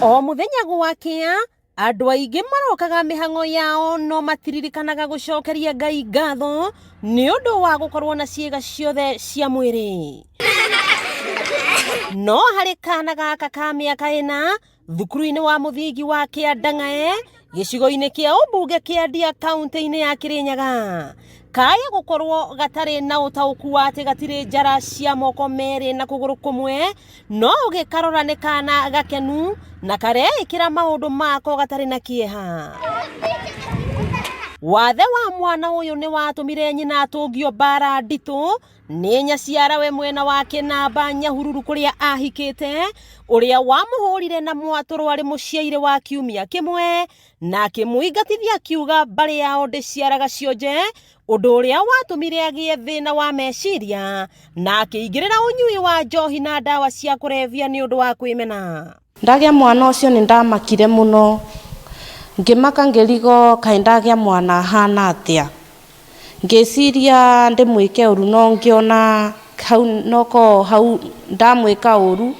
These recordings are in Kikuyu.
O mũthenya gwakĩa, andũ aingĩ marokaga mĩhang'o yao no matiririkanaga gũcokeria Ngai ngatho nĩ ũndũ wa gũkorwo na ciĩga ciothe cia mwĩrĩ. No harĩ kana gaka ka mĩaka ĩna thukuru-inĩ wa mũthingi wa Kĩandang'ae gĩcigo-inĩ kĩa ũmbunge kĩa Ndia kaunti-inĩ ya Kĩrĩnyaga kaya gũkorwo gatarĩ na ũtaũku wa atĩ gatirĩ njara cia moko merĩ na kũgũrũ kũmwe no ũgĩkarora nĩ kana gakenu na kareĩkĩra maũndũ mako gatarĩ na kĩeha. Wathe wa mwana ũyũ nĩ watũmire nyina atũngio mbara nditũ nĩ nyaciarawe mwena wa Kĩnamba Nyahururu kũrĩa ahikĩte, ũrĩa wamũhũrire na mwatũrũ arĩ mũciairĩ wa kiumia kĩmwe na akĩmũingatithia akiuga mbarĩ yao ndĩciaraga cionje, ũndũ ũrĩa watũmire agĩe thĩna wa meciria na akĩingĩrĩra ũnyui wa njohi na ndawa cia kũrebia nĩ ũndũ wa kwĩmena. Ndagĩa mwana ũcio nĩ ndamakire mũno, ngĩmaka ngĩrigwo kaĩ ndagĩa mwana ahana atĩa. Ngĩciria ndĩmwĩke ũru no ngĩona hau noko hau ndamwĩka ũru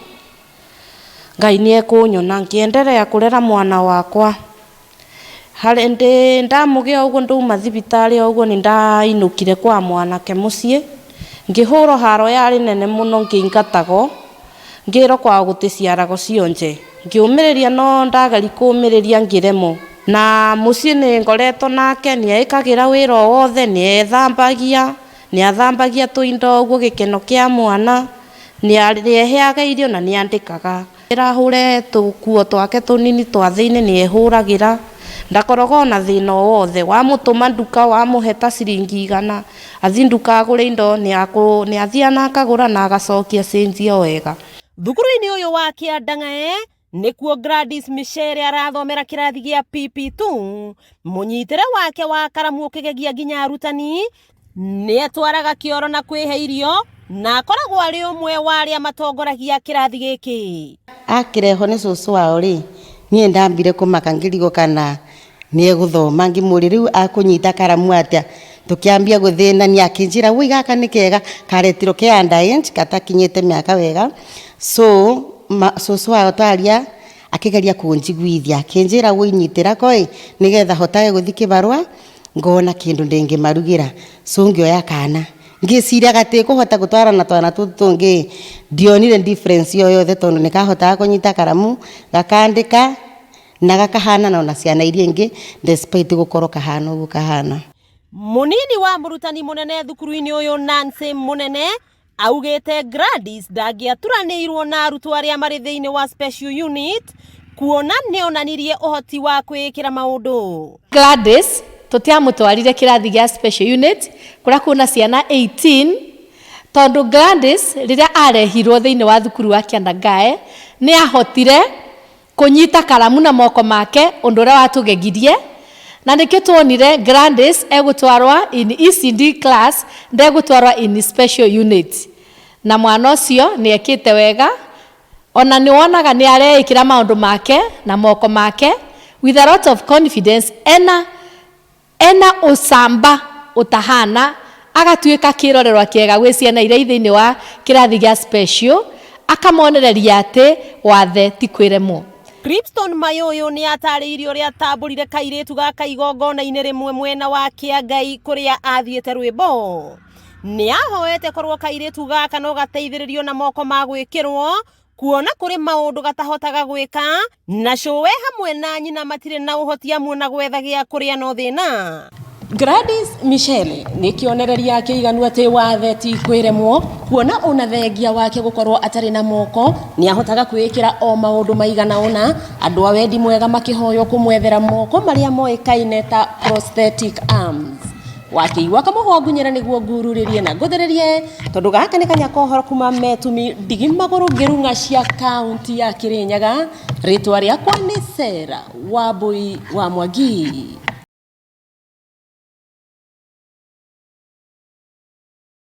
Ngai nĩ ekũnyona. Ngĩenderea kũrera mwana wakwa. Harĩ ndĩ ndamũgĩa ũguo ndauma thibitarĩ o ũguo nĩ ndainũkire kwa mwanake mũciĩ. Ngĩhũrwo haro yarĩ nene mũno ngĩingatagwo, ngĩrwo kwao gũticiaragwo cionje. Ngĩũmĩrĩria no ndageria kũũmĩrĩria ngĩremwo. Na mũciĩ nĩ ngoretwo nake, nĩ eĩkagĩra wĩra o wothe, nĩ ethambagia, nĩ athambagia tũindo ũguo gĩkeno kĩa mwana, nĩ eheaga irio na nĩ andĩkaga. Ĩra hũre tũkuo twake tũnini twa thĩinĩ nĩ ehũragĩra, ndakoragwo na thĩna o wothe. Wamũtũma nduka wamũhe ta ciringi 100 athiĩ nduka agũre indo nĩ athiaga na akagũra na agacokia cĩnji o wega. Thukuru-inĩ ũyũ wa Kĩandang'ae nĩkuo Gladys Michere arathomera kĩrathi gĩa PP2. Mũnyitĩre wake wa karamu ũkĩgegia nginya arutani. Nĩ atwaraga kĩoro na kwĩhe irio na akoragwo arĩ ũmwe wa arĩa matongoragia kĩrathi gĩkĩ. Akĩrehwo nĩ cũcũ wao rĩ, niĩ ndambire kũmaka ngĩrigwo kana nĩ egũthoma, ngĩmũria rĩu akũnyita karamu atĩa, tũkĩambia gũthĩnania akĩnjĩra wũi gaka nĩ kega, karetirwo ke under age gatakinyĩte mĩaka wega, so cũcũ wao twaria akĩgeria kũnjiguithia akĩnjĩra wũi nyitĩra ko ĩ nĩgetha hotage gũthiĩ kĩbarũa ngona kĩndũ ndĩngĩmarugĩra, so ngĩoya kana ngĩciria gatikũhota gũtwarana twana tũtũ tũngĩ, ndionire difference o yothe tondũ nĩ kahotaga kũnyita karamu gakandĩka na gakahanana ona ciana iria ingĩ despite gũkorwo kahana ũguo kahana. Mũnini wa mũrutani mũnene thukuru-inĩ ũyũ Nancy Mũnene augĩte Gladys ndangĩaturanĩirwo na arutwo arĩa marĩ thĩinĩ wa special unit kuona nĩonanirie ũhoti wa kwĩĩkĩra maũndũ. Gladys tũtiamũtwarire kĩrathi gĩa special unit kũrĩa kwĩna ciana 18 tondũ Gladys rĩrĩa arehirwo thĩinĩ wa thukuru wa Kĩandangae nĩ ahotire kũnyita karamu na moko make ũndũ ũrĩa watũgegirie na nĩkĩo tuonire Gladys egũtwarwa in ECD class, ndegũtwarwa in special unit, na mwana ũcio nĩ ekĩte wega ona nĩ wonaga nĩ areĩkĩra maũndũ make na moko make with a lot of confidence, ena ũcamba ũtahana, agatuĩka kĩrorerwa kĩega gwĩ ciana iria i thĩinĩ wa kĩrathi gĩa special, akamonereria atĩ wathe ti kwĩremwo. Clipstone Mayũyũ nĩ atarĩirie ũrĩa atambũrire kairĩtu gaka igongona-inĩ rĩmwe mwena wa Kĩangai kũrĩa athiĩte rwĩmbo. Nĩ ahoete korwo kairĩtu gaka no gateithĩrĩrio na moko ma gwĩkĩrwo kuona kũrĩ maũndũ gatahotaga gwĩka na cũwe hamwe na nyina matirĩ na ũhoti amu na gwetha gĩa kũrĩa no thĩna. Gladys Michele nĩ kĩonereria kĩiganu atĩ wathe ti kwĩremwo kuona ona thengia wake gũkorwo atarĩ na moko nĩ ahotaga kwĩĩkĩra o maũndũ maigana ũna. Andũ a wendi mwega makĩhoywo kũmwethera moko marĩa moĩkaine ta prosthetic arms. Wakĩigua kamũhwa ngunyĩra nĩguo ngururĩrie na ngũthĩrĩrie tondũ gaka nĩ kanya kohoro kuma metumi ndigi magũrũ ngĩrung'a cia kaunti ya Kĩrĩnyaga. Rĩtwa rĩakwa nĩ Sarah Wambui wa Mwangi.